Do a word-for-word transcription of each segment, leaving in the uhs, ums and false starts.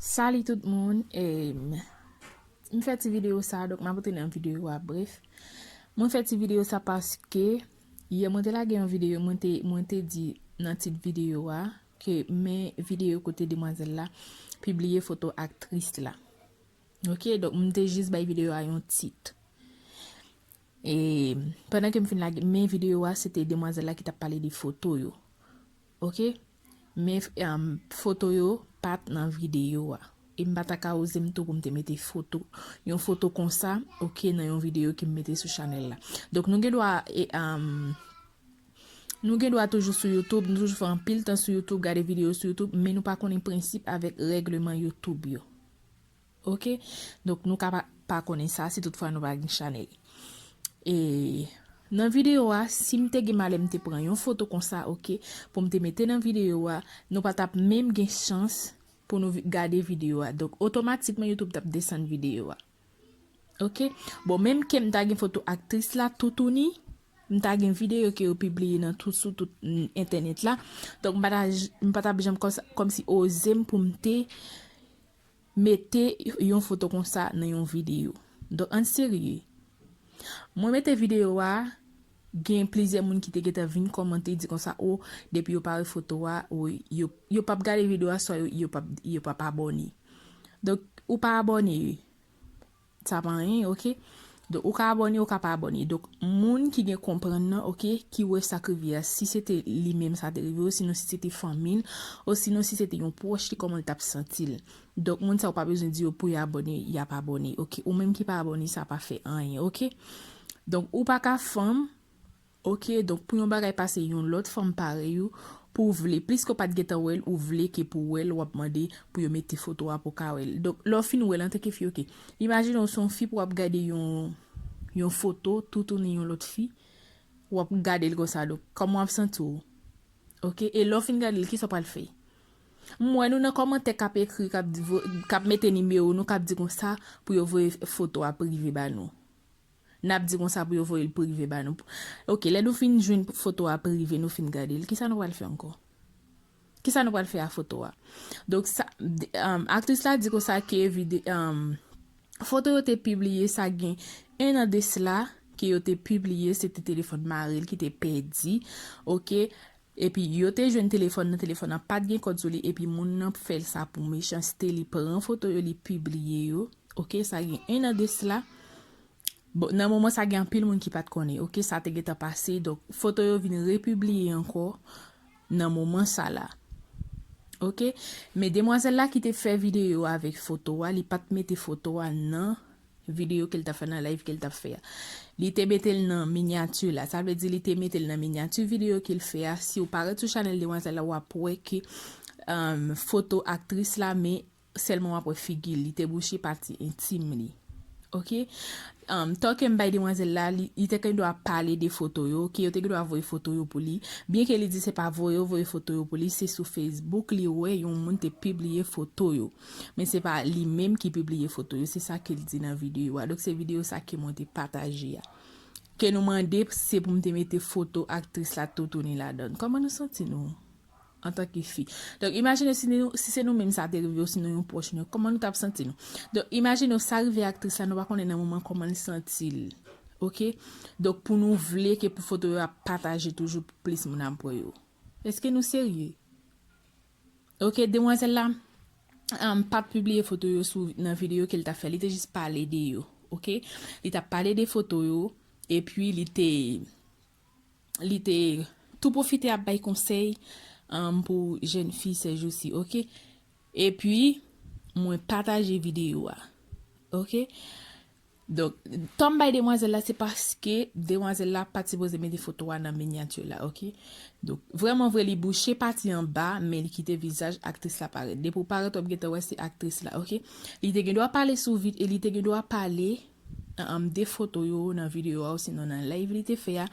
Salut tout moun, e, m fè ti videyo sa, donk m ap antre nan videyo a, bref. Mwen fè ti videyo sa paske yè mwen te lage yon videyo, mwen te, mwen te di nan tit videyo a ke men videyo kote demwazèl la pibliye foto aktris la. Ok, donk m te jis bay videyo a yon tit. E pandan ke m fin lage men videyo a, se te demwazèl la ki t ap pale de foto yo. Ok? Men, um, foto yo pa t nan videyo a. E m pa ta ka oze m tou pou m te mete foto, yon foto konsa, ok, nan yon videyo ke m mete sou chanèl la. Donk, nou gen dwa, e, um, nou gen dwa toujou sou YouTube, nou toujou fè anpil tan sou YouTube, gade videyo sou YouTube, men nou pa konnen prensip avèk règleman YouTube yo. Ok? Donk, nou ka pa, pa konnen sa si toutfwa nou pa gen chanèl. E nan videyo a, si m te gen malè m te pran yon foto konsa, ok, pou m te mete nan videyo a, nou pa t ap menm gen chans pou nou vi- gade videyo a. Donk, otomatikman, YouTube t ap desann videyo a. Ok? Bon, menm ke m ta gen foto aktris la toutouni, m ta gen videyo ke yo pibliye nan tout, sou tout, mm, entènèt la. Donk, m pa ta j- m pa t ap janm kòmsi, kòmsi oze m pou m te mete yon foto konsa nan yon videyo. Donk, ann serye. Mwen mete videyo a, gen plizyè moun ki te gentan vin kòmante, di konsa, o, depi yo pa wè foto a, o, yo, yo p ap gade videyo a, swa yo, yo p ap, yo p ap abòne. Donk, ou pa abòne, sa pa anyen, ok? Donk, ou ka abòne, ou ka pa abòne. Donk, moun ki gen konprann nan, ok, ki wè sa k rive a, si se te li menm sa te rive, osinon si se te fanmi l, osinon si se te yon pwòch li, kòman l t ap santi l. Donk, moun sa yo pa bezwen di yo pou y abòne, y ap abòne, ok? Ou menm ki pa abòne, sa pa fè anyen, ok? Donk, ou pa ka fanm, ok? Donk, pou yon bagay pase yon lòt fanm parèy ou, pou w vle, pliske w pa t gentan wè l, ou vle ke pou w wè l, w ap mande pou yo mete foto a pou w ka wè l. Donk, lè w fin wè l antanke fi, ok. Imajine w se yon fi pou w ap gade yon, yon foto, toutouni yon lòt fi, w ap gade l konsa, donk, kòman w ap santi w? Ok, e lè w fin gade l, kisa w pral fè? M wè nou nan kòmantè k ap ekri, k ap di vo- k ap mete nimewo nou, k ap di konsa pou yo voye foto a prive ba nou. N ap di konsa pou yo voye l prive ba nou. Ok, lè nou fin jwenn foto a prive, nou fin gade l, kisa nou pral fè ankò? Kisa nou pral fè a foto a? Donk, sa, de- um, aktris la di konsa ke vide- um, foto yo te pibliye, sa gen en an de sila, ke yo te pibliye, se te telefòn mari l ki te pèdi, ok? Epi yo te jwenn telefòn nan, telefòn nan pa t gen kòd sou li, epi moun nan fè l sa pou mechanste, li pran foto yo, li pibliye yo, ok? Sa gen en an de sila. Bon, nan moman sa gen anpil moun ki pa t konnen, ok? Sa te gentan pase, donk foto yo vin repibliye ankò nan moman sa la. Ok? Men demwazèl la ki te fè videyo avèk foto a, li pa t mete foto a nan videyo ke l t ap fè, nan live ke l t ap fè a. Li te mete l nan minyati la. Sa vle di li te mete l nan minyati videyo ke l fè a. Si w parèt sou chanèl demwazèl la, w ap wè ke, um, foto aktris la, men sèlman w ap wè figi l, li te bouche pati entim li. Ok? Um, tan ke m bay demwazèl la, li, li te gen dwa pale de foto yo, ok? Yo te gen dwa voye foto yo pou li. Byenke li di se pa voye yo voye foto yo pou li, se sou Facebook li wè yon moun te pibliye foto yo. Men se pa li menm ki pibliye foto yo, se sa ke l di nan videyo a. Donk se videyo sa ke mwen te pataje a. Ke nou mande se pou m te mete foto aktris la toutouni ladann. Kòman nou santi nou? Antanke fi. Donk, imajine si nou, si se nou menm sa te rive, osinon yon pwòch nou, kòman nou t ap santi nou? Donk, imajine w sa rive aktris la, nou pa konnen nan moman kòman l santi l. Ok? Donk, pou nou vle ke pou foto yo ap pataje toujou pou plis moun ap wè yo. Èske nou serye? Ok, demwazèl la, um, pa t pibliye foto yo sou, nan videyo ke l t ap fè. Li te jis pale de yo. Ok? Li t ap pale de foto yo, epi li te li te tou pwofite ap bay konsèy, um, pou jèn fi sèjousi, ok? Epi, mwen pataje videyo a, ok? Donk, tan m bay demwazèl la, se paske demwazèl la pa t sipoze mete foto a nan minyati la, ok? Donk, vrèman vre, li bouche pati anba, men li kite vizaj aktris la parèt. Depi w parèt, w ap gentan wè se aktris la, ok? Li te gen dwa pale sou vid, e li te gen dwa pale um, de foto yo nan videyo a, osinon nan live li te fè a,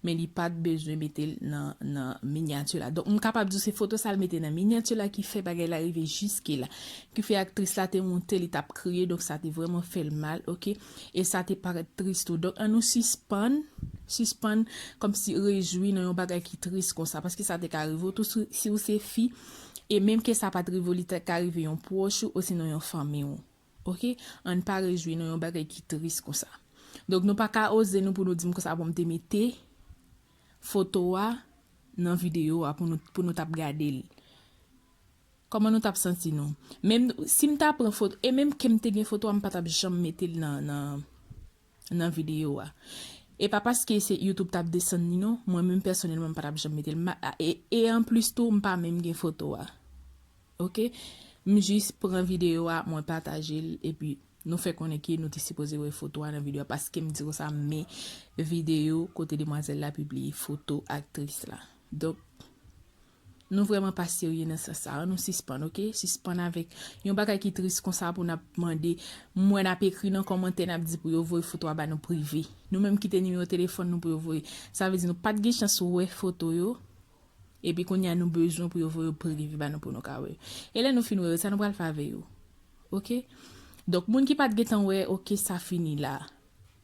men li pa t bezwen mete l nan, nan minyati la. Donk, m kapab di w se foto sa l mete nan minyati la ki fè bagay la rive jiske la. Ki fè aktris la te moute, li t ap kriye, donk sa te vrèman fè l mal, ok? E sa te parèt tris tou. Donk, ann nou sispann, sispann kòmsi rejwi nan yon bagay ki tris konsa, paske sa te ka rive w tou si, si w se fi, E menm ke sa pa t rive w, li ta ka rive yon pwòch ou osinon yon fanmi w. Oke? Ann pa rejwi nan yon bagay ki tris konsa. Donk, nou pa ka oze nou pou nou di m konsa pou m te mete foto a nan videyo a pou nou, pou nou t ap gade l. Kòman nou t ap santi nou? Menm si m ta pran foto, e menm ke m te gen foto a, m pa t ap janm mete l nan, nan, nan videyo a. E pa paske se YouTube t ap desann li non, mwen menm pèsonèlman m pa t ap janm mete l. Ma- E, e anplis tou, m pa menm gen foto a. Oke? M jis pran videyo a, mwen pataje l, epi nou fè konnen ke nou te sipoze wè foto a nan videyo a, paske m di konsa, men videyo kote demwazèl la pibliye foto aktris la. Donk, nou vrèman pa serye nan sans sa. Ann nou sispann, oke? Sispann avèk yon bagay ki tris konsa pou n ap mande, m wè n ap ekri nan kòmantè, n ap di pou yo voye foto a ba nou prive. Nou menm kite nimewo telefòn nou pou yo voye. Sa vle di nou pa t gen chans wè foto yo. Epi kounye a nou bezwen pou yo voye yo prive ba nou pou nou ka wè yo. E lè nou fin wè yo, sa nou pral fè avè yo? Oke? Donk, moun ki pa t gentan wè, oke, sa fini la.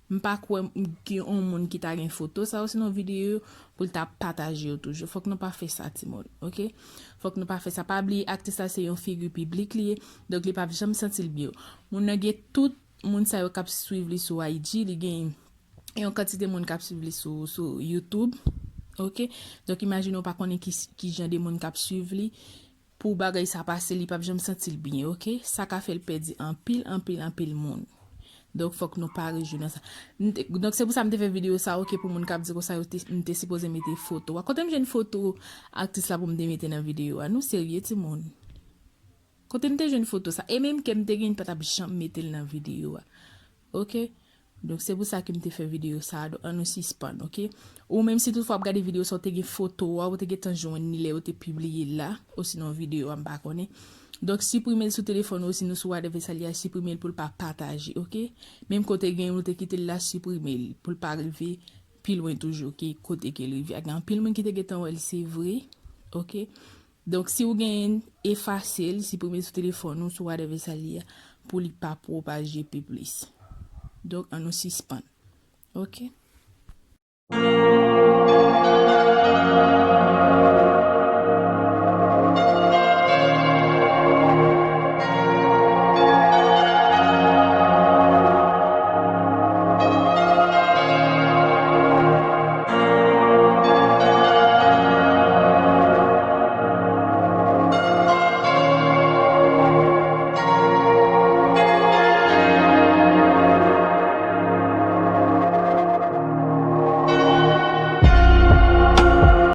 M pa kwè m gen yon moun ki ta gen foto sa osinon videyo pou l ta pataje yo toujou. Fòk nou pa fè sa, timoun, oke? Fòk nou pa fè sa. Pa bliye, aktris la se yon figi piblik li ye, donk li p ap janm santi l byen. Moun nan gen tout moun sa yo k ap swiv li sou I G, li gen yon kantite moun k ap swiv li sou, sou YouTube, oke? Donk, imajine w pa konnen ki, ki jan de moun k ap swiv li. Pou bagay sa pase, li p ap janm santi l byen, oke? Sa ka fè l pèdi anpil, anpil, anpil moun. Donk, fòk nou pa rejwi nan sa. M te- Donk, se pou sa m te fè videyo sa, oke, pou moun k ap di konsa, yo te, m te sipoze mete foto a. Kote m jwenn foto aktris la pou m te mete nan videyo a? Nou serye, timoun? Kote m te jwenn foto sa? E menm ke m te gen, m pa t ap janm mete l nan videyo a. Oke? Donk, se pou sa ke m te fè videyo sa a. Donk, ann nou sispann, oke? Ou menm si toutfwa w ap gade videyo sa, ou te gen foto a, ou te gentan jwenn li lè yo te pibliye l la, osinon videyo a, m pa konnen. Donk, siprime l sou telefòn ou, osinon sou whatever sa li a, siprime l pou l pa pataje, oke? Menm ke w te gen l, ou te kite l la, siprime l pou l pa rive pi lwen toujou, oke? Kote ke l rive a. Gen anpil moun ki te gentan wè l, se vre, oke? Donk, si w genyen, efase l, siprime l sou telefòn ou, sou whatever sa li a, pou li pa pwopaje pi plis. Donk, ann nou sispann. Oke?